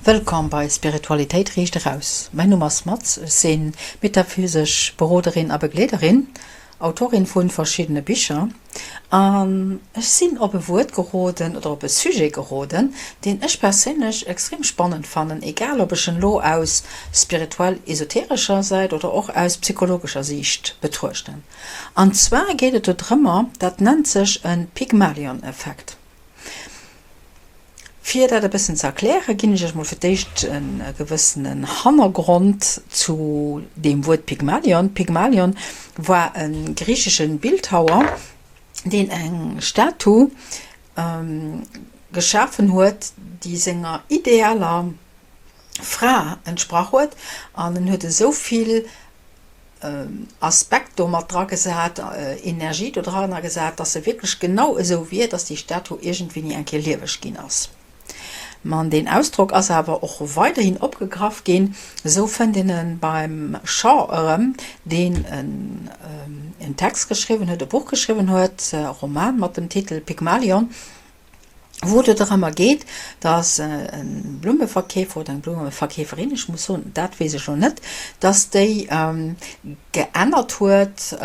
Wëllkomm bei Spiritualitéit riicht eraus. Mäin Numm ass Maz, ech sinn metaphysesch Beroderin a Begleederin, Autorin vun verschiddene Bicher an ech sinn op e Wuert geroden oder op e Sujet geroden, deen ech perséinlech extrem spannend fannen, egal ob ech en lo aus spirituell-esoterescher Säit oder och aus psychologescher Siicht betruechten. An zwar geet et do drëmmer, dat nennt sech e Pygmalion-Effekt. Fir dat e bëssen ze erklären, ginn ech iech mol fir d'éischt e gewëssenen Hannergrond zu deem Wuert Pygmalion. Pygmalion war e griichesche Bildhauer, deen eng Statu geschafen huet, déi senger idealer Fra entsprach huet an en huet esou vill Aspekt do mat dra gesat, Energie do dranner gesat, dass se wierklech genau esou wier, dass déi Statu iergendwéini eng Kéier lieweg ginn ass. Ma deen Ausdrock ass awer och weiderhin opgegraff ginn. Esou fënnt een e beim Shaw erëm, deen en Text geschriwwen huet, e Buch geschriwwen huet, e Roman mat dem Titel Pygmalion. wou et dorëmmer geet, dass e Blummeverkeefer oder eng Blummeverkeeferin, ech muss soen, dat weess ech elo net, dass déi geännert huet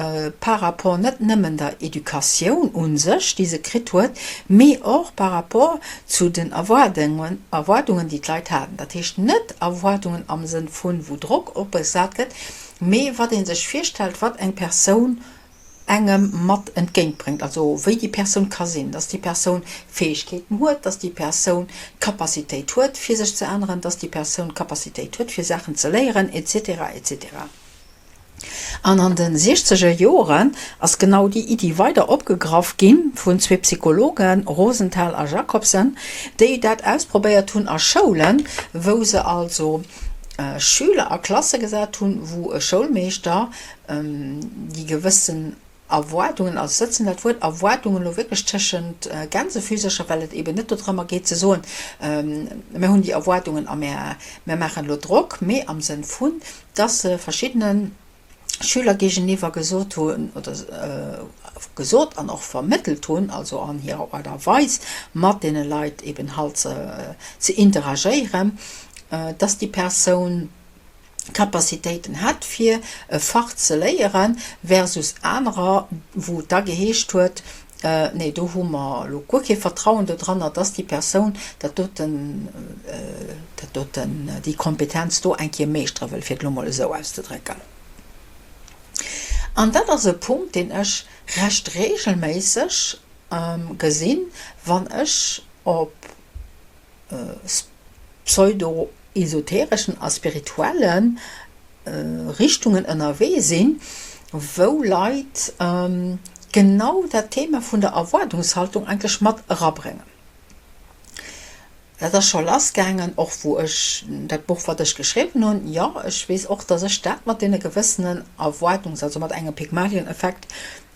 par rapport net nëmmen der Educatioun u sech, déi se kritt huet, mee och par rapport zu den Erwaardungen, Erwaardungen, déi d'Leit haten. Dat heescht net Erwaardungen am Sënn vun, wou Drock opgesat gëtt, mee wat ee sech virstellt, wat eng Persoun engem mat entgéint bréngt, also wéi déi Persoun ka sinn, dass déi Persoun Fäegkeeten huet, dass déi Persoun d'Capacitéit huet fir sech ze änneren, dass déi Persoun d'Capacitéit huet fir Saachen ze léieren, etc. Etc. An an de siechzeger Joren ass genau déi Iddi weider opgegraff gi vun zwee Psychologen, Rosenthal a Jacobson, déi dat ausprobéiert hunn a Schoulen, wou se also Schüler a Klasse gesat hunn, wou e Schoulmeeschter déi gewëssen Erwaardungen, also ech sëtzen dat Wuert Erwaardungen elo wierklech tëschent Gänsefüsercher, well et eben net dodrëmmer geet ze soen, mir hunn déi Erwaardungen a mir mir maachen elo Drock, mee am Sënn vun, dass se verschiddene Schüler géigeniwwer gesot hunn oder gesot an och vermëttelt hunn, also an hirer Aart a Weis mat deene Leit eben halt ze interagéieren, dass déi Persoun, Capacitéiten hätt fir e Fach ze léieren, versus anerer wou et da geheescht huet, nee do hu mer elo guer kee Vertrauen dodranner, dass déi Persoun dat doten, dat doten, déi Kompetenz do eng Kéier meeschtere wëll, fir et elo mol esou auszedrécken. An dat ass e Punkt, deen ech recht regelméisseg gesinn, wann ech op pseudo-esotereschen a spirituelle Richtungen ënnerwee sinn, wou Leit genau dat Thema vun der Erwaardungshaltung eigentlech mat erabréngen. Dat ass scho lassgaangen, och wou ech dat Buch, wat ech geschriwwen hunn, jo, ech weess och, datt ech dat mat deene gewëssenen Erwaardungs-, also mat engem Pygmalion-Effekt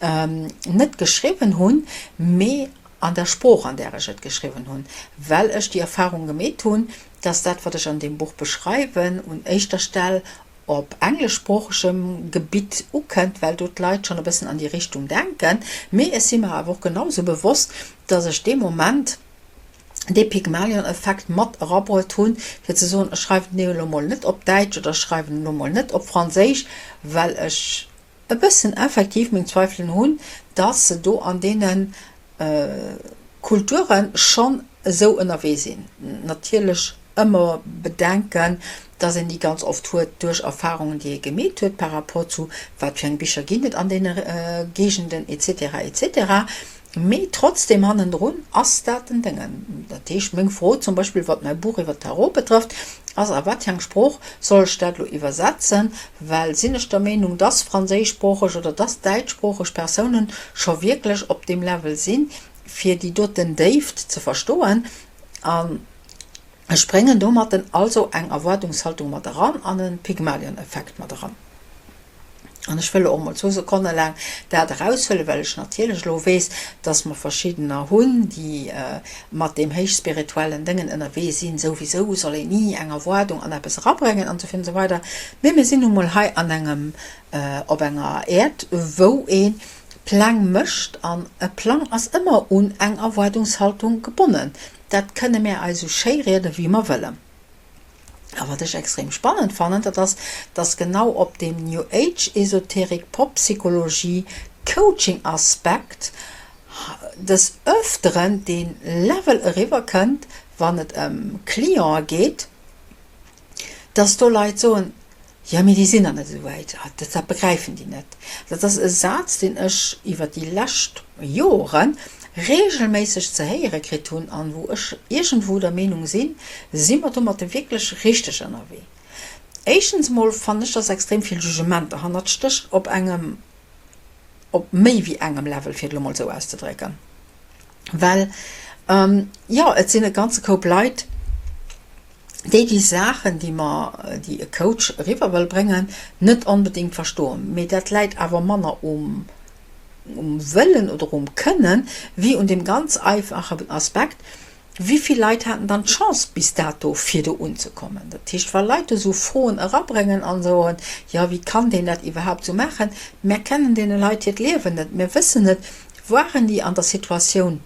net geschriwwen hunn, mee an der Sprooch, an där ech et geschriwwen hunn, well ech déi Erfahrung gemeet hunn, dass dat, wat ech an deem Buch beschreiwen, un éischter Stell op engleschsproochegem Gebitt ukënnt, well do d'Leit schonn e bëssen an déi Richtung denken. Mee ech si mer awer och genau sou bewosst, dass ech dee Moment dee Pygmalion-Effekt mat erabruet hunn, fir ze soen, ech schreiwen deen elo mol net op Däitsch oder ech schreiwen en elo mol net op Franséisch, well ech e bëssen effektiv meng Zweifelen hunn, dass se do an deene Kulture schonn esou ënnerwee sinn. Natierlech ëmmer bedenken, dass een déi ganz oft huet duerch Erfahrungen, déi ee gemeet huet par rapport zu wat fir eng Bicher ginn et an deene Géigenden etc. Etc. Mee trotzdem hannendrun ass dat den Déngen. Dat heescht, meng Fro zum Beispill, wat mäi Buch iwwer Tarot betrëfft, ass, a wat fir eng Sprooch soll ech dat elo iwwersetzen? Well sinn ech der Meenung, dass franséischsproocheg oder dass däitschsproocheg Persounen scho wierklech op deem Level sinn, fir déi doten Déift ze verstoen? An Ech bréngen domatten also eng Erwaardungshaltung mat eran an e Pygmalion-Effekt mat eran. An ech wëll och mol zwou Sekonne laang dat eraushuelen, well ech natierlech elo weess, dass mer verschiddener hunn, déi mat deem héichspirituellen Déngen ënnerwee sinn, souwisou soll een ni eng Erwaardung an eppes erabréngen an esou virun esou weider. Mee mir sinn nu mol hei an engem, op enger Äerd, wou ee Pläng mécht an e Plang ass ëmmer un eng Erwaardungshaltung gebonnen. Dat kënne mär eis esou schéi rieden, wéi mer wëllen. A wat ech extrem spannend fannen, dat ass, dass genau op deem New Age Esoterik Pop Psychologie Coaching Aspekt des Öfteren dee Level eriwwer kënnt, wann et ëm Clientë geet, dass do Leit soen, Jo, mee déi sinn nach net esou wäit, dat begräifen déi net. Dat ass e Saz, deen ech iwwer déi lescht Jore reegelméisseg ze héiere kritt hunn an wou ech iergendwou der Meenung sinn, si mer domat wierklech richteg ënnerwee. Éischtens emol fannen ech, dass extrem vill Jugement derhannert stécht op engem, op méi wéi engem Level, fir et elo mol esou auszedrécken. Well, jo, et sinn e ganze Koup Leit, déi déi Saachen, déi mer, déi e Coach eriwwer wëll bréngen, net onbedéngt verstoen. Mee dat läit awer manner um um Wëllen oder um Kënnen, wéi un deem ganz einfachen Aspekt, Wéi vill Leit haten dann d'Chance bis dato, fir do unzekommen? Dat heescht, wa Leit do esou Froen erabréngen an soen, Jo, wéi kann deen dat iwwerhaupt esou maachen? Mär kennen deene Leit hiert Liewen net, mir wëssen net, waren déi an der Situatioun,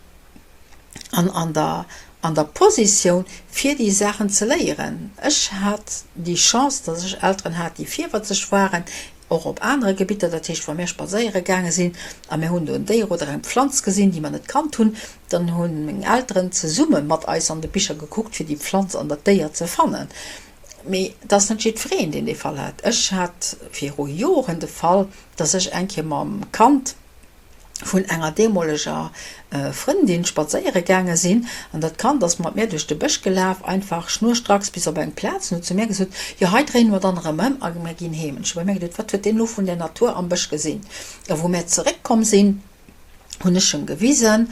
an an der an der Positioun fir déi Saachen ze léieren. Ech hat déi Chance, dass ech Elteren hat, déi virwëtzeg waren, och op anere Gebitter. Dat heescht, wa mir spadséiere gaange sinn a mir hunn do en Déier oder eng Pflanz gesinn, déi mer net kannt hunn, dann hu meng Elteren zesumme mat eis an de Bicher gekuckt, fir déi Pflanz an dat Déier ze fannen. Mee et ass net jiddwereen, deen dee Fall hat. Ech hat viru Joren de Fall, dass ech eng Kéier mam Kand, vun enger deemoleger Frëndin spadséiere gaange sinn an dat Kand ass mat mär duerch de Bësch gelaf, einfach schnurstracks bis op eng Plaz an huet zu mär gesot, Jo, hei dréine mer dann erëm ëm a mär ginn heem. An ech hu bei mär geduet, Wat huet deen elo vun der Natur am Bësch gesinn? A wou mär zeréckkomm sinn, hunn ech em gewisen,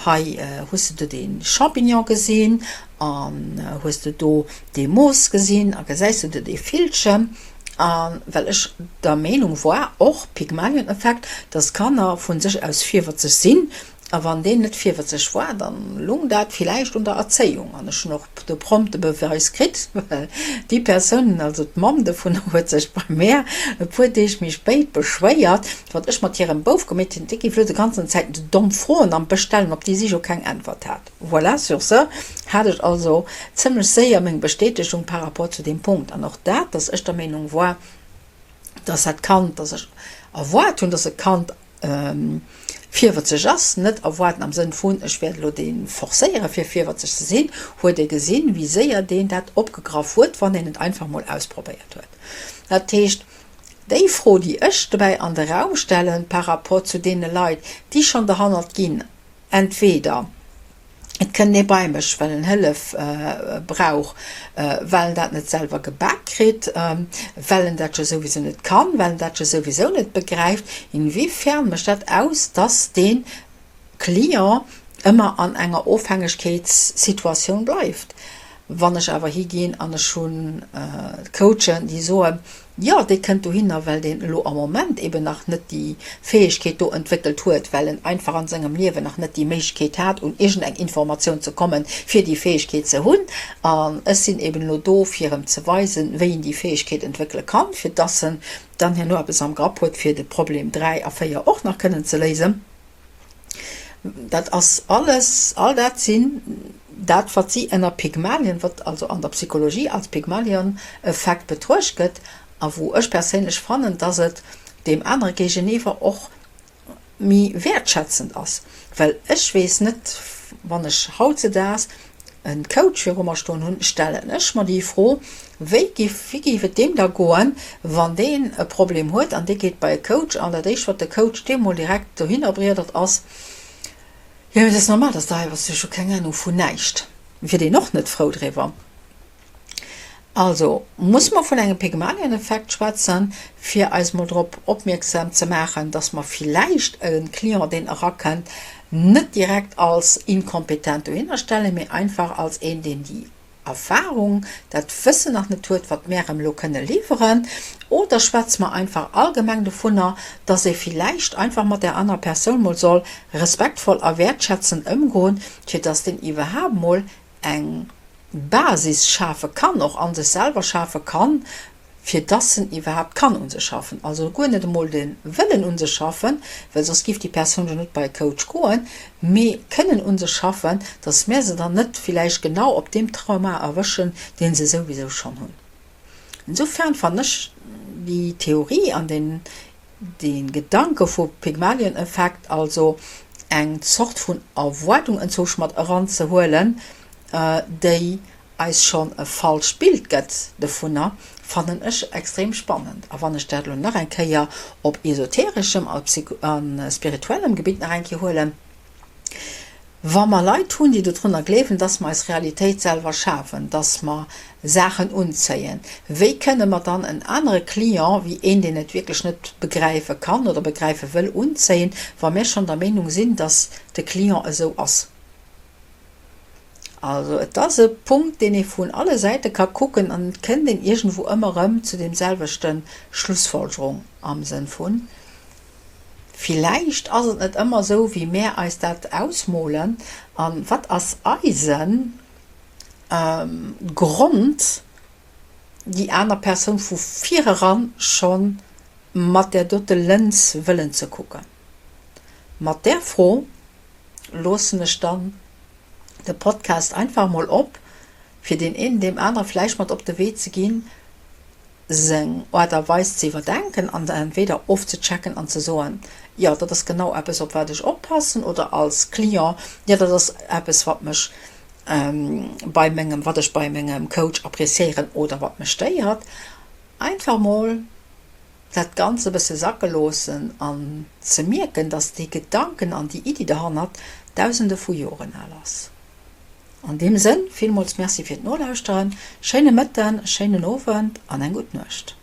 Hei hues de do dee Champignon gesinn an hues de do dee Moos gesinn a gesäis de do dee Villchen? A well ech der Meenung war, och Pygmalion-Effekt, dass Kanner vu sech aus virwëtzeg sinn, a wann deen net virwëtzeg war, dann lung dat villäicht un der Erzéiung. An ech hunn och de prompte Beweis kritt, well déi Persoun, also d'Mamm dovun, huet sech bei mär e puer Deeg méi spéit beschwéiert, wat ech mat hirem Bouf gemeet hunn, dee géif elo de ganzen Zäiten domm Froen am Bësch stellen, op déi si jo keng Äntwert hat. Voilà, sur ce hat ech also zimlech séier meng Bestätegung par rapport zu deem Punkt. An och dat, dass ech der Meenung war, dass dat Kand, dass ech erwaart hunn, dass e Kand virwëtzeg ass, net erwaarten am Sënn vun, ech wäert elo dee forcéiere fir virwëtzeg ze sinn, huet ee gesinn, wéi séier deen dat opgegraff huet, wann een et einfach mol ausprobéiert huet. Dat heescht, déi Fro, déi ech dobäi an de Raum stellen par rapport zu deene Leit, déi schonn derhannert ginn, Entweder et kënnt ee bei mech, well en Hëllef brauch, well en dat net selwer gebak kritt, well en dat jo souwisou net kann, well en dat jo souwisou net begräift. Inwiefern mécht dat aus, dass dee Client ëmmer an enger Ofhängegkeetssituatioun bleift? Wann ech awer higinn an ech hu Coachen, déi soen, Jo, dee kënnt dohinner, well deen elo am Moment eben nach net déi Fäegkeet do entwéckelt huet, well en einfach an sengem Liewen nach net déi Méiglechkeet hat, un iergendeng Informatioun ze kommen, fir déi Fäegkeet ze hunn. An ech sinn eben elo do, fir em ze weisen, wéi en déi Fäegkeet entwéckele kann, fir dass en dann herno eppes am Grapp huet, fir de Problem 3 a 4 och nach kënnen ze léisen. Dat ass alles, all dat sinn dat, wat si ënner Pygmalion, wat also an der Psychologie als Pygmalion-Effekt betruecht gëtt a wou ech perséinlech fannen, dass et deem anere géigeniwwer och méi wäertschätzend ass. Well ech weess net, wann ech hautzedaags e Coach viru mer stoen hunn, stellen ech mer déi Fro, Wéi giff, wéi géif et deem da goen, wann deen e Problem huet an dee geet bei e Coach an dat éischt wat de Coach deem mol direkt dohinner briedert ass, Jo, mee et ass normal, dass de hei bass, du hues jo keng Ahnung vun näischt. Wier deen och net frou driwwer? Also muss mer vun engem Pygmalion-Effekt schwätzen, fir eis mol drop opmierksam ze maachen, dass mer villäicht e Client, deen erakënnt, net direkt als inkompetent dohinner stellen, mee einfach als een, deen déi Erfahrung, dat Wëssen nach net huet, wat mär em elo kënne liwweren. Oder schwätze mer einfach allgemeng dovunner, dass ee villäicht einfach mat där anerer Persoun mol soll respektvoll a wäertschätzend ëmgoen, fir dass deen iwwerhaapt mol eng Basis schafe kann, och a sech selwer schafe kann. fir dass en iwwerhaapt kann un sech schaffen, also guer net emol de wëllen un sech schaffen, well soss giff déi Persoun jo net bei e Coach goen, mee kënnen un sech schaffen, dass mär se dann net villäicht genau op deem Trauma erwëschen, dee se souwisou schonn hunn. Insofern fannen ech déi Theorie an den dee Gedanke vu Pygmalion-Effekt, also eng Zort vun Erwaardung enzwousch mat eranzehuelen, déi eis schonn e falscht Bild gëtt dovunner, fannen ech extrem spannend. A wann ech dat elo nach eng Kéier op esotereschem a spirituellem Gebitt nach eng Kéier huelen, Wa mer Leit hunn, déi dodrunner gleewen, dass mer eis Realitéit selwer schafen, dass mer Saachen unzéien, wéi kënne mer dann en anere Client, wéi een, deen et wierklech net begräife kann oder begräife wëll, unzéien, wa mir schonn der Meenung sinn, dass de Client esou ass? Also et ass e Punkt, deen ee vun alle Säite ka kucken an et kënnt een iergendwou ëmmer erëm zu deem selwechte Schlussfolgerung am Sënn vun, Villäicht ass et net ëmmer esou, wéi mär eis dat ausmolen an wat ass eise Grond, déi aner Persoun vu vireran scho mat där dote Lëns wëllen ze kucken? Mat där Fro loossen ech dann de Podcast einfach mol op, fir deen een deem anere vläicht mat op de Wee ze ginn, seng Aart a Weis ze iwwerdenken an entweder ofzechecken an ze soen, jo dat ass genau eppes op wat ech oppassen oder als Client, jo dat ass eppes wat mech bei mengem, wat ech bei mengem Coach appreciéieren oder wat mech stéiert. Einfach mol dat Ganzt e bësse sacke loossen an ze mierken, dass dee Gedanken an déi Iddi derhannert Dausende vu Joren al ass. An deem Sënn, villmools Merci fir d'Nolauschteren, schéine Mëtten, schéinen Owend an eng gutt Nuecht.